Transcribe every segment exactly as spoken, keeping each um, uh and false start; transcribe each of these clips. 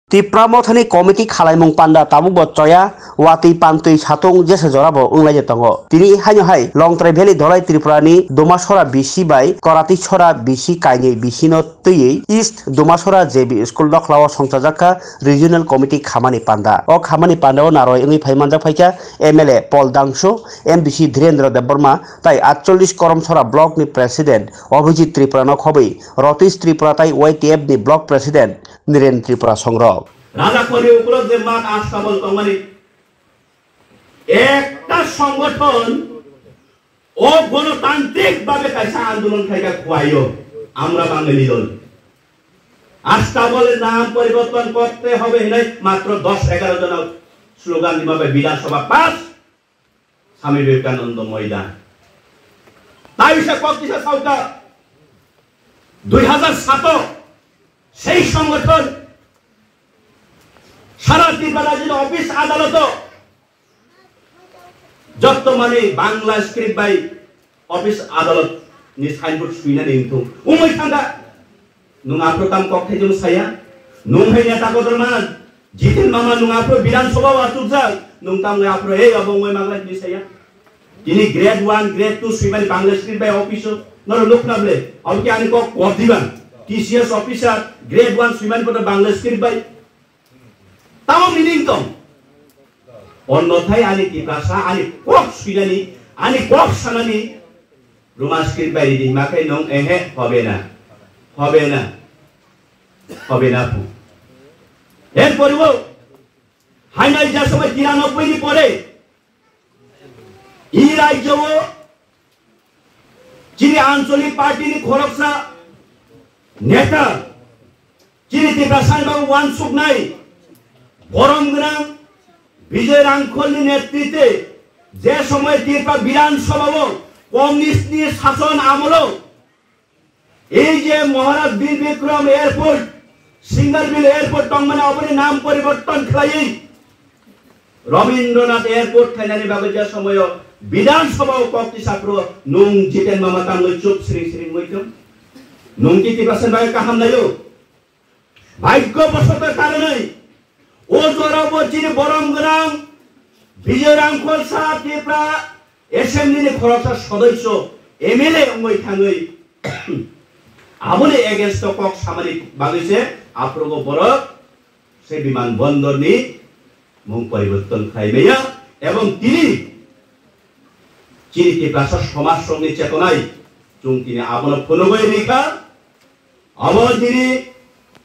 Tipra Mothani committee khalaimung panda tabukbo choya, watwi pantwi satung jesa jorabo wnglaide tongo. Tini haino hai Longtrai Valley Dholai Tripurani Dumasora B C bai Koratisora B C kainwi B C no twiwi East Dumasora J B School nokhlao songchajakha Regional Committee khamani panda. O khamani pandao naroi wngwi phai manjak phaikha M L A Paul Dangso, M D C Dhirendra Debbarma tai atchollish Koromsora Block ni President Abhijit Tripura no khobwi Ratish Tripura tai Y T F ni Block President Niren Tripura songrok. Raja Kori ukulok je mat astabol tongmani ekta songothon o gonotantrik babe kaisa andolon khaika khuaio amra Bangali dol. Astabole naam poriborton korte hobe hinai matro dos egaro jona slogan dima bai Bidhan Sabha pass. Swami Vivekananda Moidan. Tai se kok kisa sauka dui hazar sato sei songothon sara Tripura rajyoni office adaloto jotto mani Bangla script bai office adalot ni signboard suinani wngthung. Umoi thangkha. Nung aphro tam kok thai jong saya. Nung hai neta kotor man. Jiten mama nung aphro Bidhan Sabha o achukjak. Nung tam ngai aphro ei abo wngoi maglai hinwi saya. Tini grade one, grade two swimani Bangla script bai office o. Noro nukna ble. Abo ki ani kok kor diban. T C S officer grade one swimani poto Bangla script bai. Tamo meaning tong. Onnothai ani Tiprasa ani kok swinani, ani kok sanani Roman script bai ridi hima khe nong ehe hobe na, hobe na, hobe na phu. Erporibo hainai ja somoi tiranobbai ni pore i rajyo o chini ancholik party ni khoroksa neta, chini Tiprasa ni bagwi wansuknai borom gwnang Bijoy Rangkholni netritwe je somoy Tripura Bidhan Sabha o communist ni sason amolo ei je Maharaj Bir Bikram Airport, Singarbil Airport tongmani oboni nam poriborton khlaiwi Rabindranath Airport khlainani bagwi je somoyo Bidhan Sabha o kok tisa phuru nung Jiten mama tangwi chup sring sring wngwi tong. Nung ki Tiprasa ni bagwi kaham naio? Bhagyo bosoto karonwi o jorabo chini borom gwnang Bijoy Rangkhol Saha Tripura Assembly ni khoroksa sodosyo M L A wngwi thangwi aboni against o kok samani bagwi se aphuru borok se biman bondor ni mung poriborton khlai maya ebong tini chini Tiprasa somaj rokni chetonai chwng tini abono phunugwi rikha. Abo tini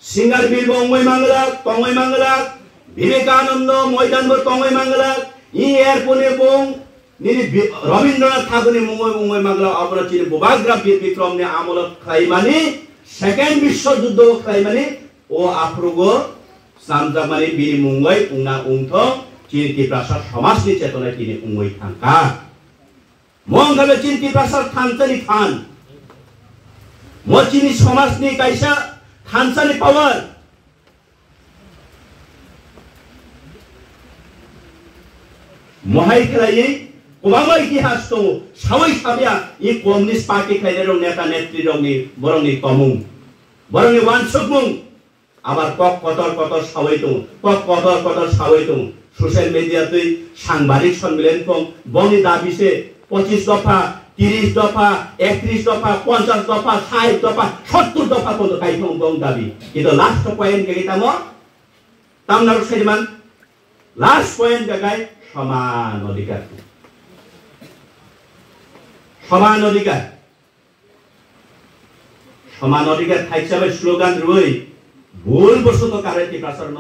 Singarbil bo wngwi manglak, tongwi manglak, Vivekananda Moidan bo tongwi manglak, i airport ni bung nini Bi-, Rabindranath Thakur ni mungwi wngwi manglak, abono chini bubagra Bir Bikram ni amolo khlaimani, second Biswa Juddho khlaimani, o aphurugo Samjakmani bini mungwi wngna wngthok, chini Tiprasa somajni chetona tini wngwi thangkha. Mo wngkha chini Tiprasa thansani than. Mo chini somajni kaisa thansani power. Mohai khlaiwi kwbangma itihas tongo, sawi sabya i Communist Party khlainai rok neta netri rokni borokni tomung, borokni wansukmung. Abar kok kotor kotor sawi tongo, kok kotor kotor sawi tongo. Social media twi sangbadik sonmilen kong, bongni dabi se pochis dopha, tiris dopha, ektris dopha, ponchas dopha, sait dopha, sottur dopha pondo kai tongo bong dabi. Kintu last point khe tamo, tamnarok saiman, last point khe kai soman odhikar. Soman odhikar. Soman odhikar thaisa bai slogan rwi bul bosoto karai Tiprasa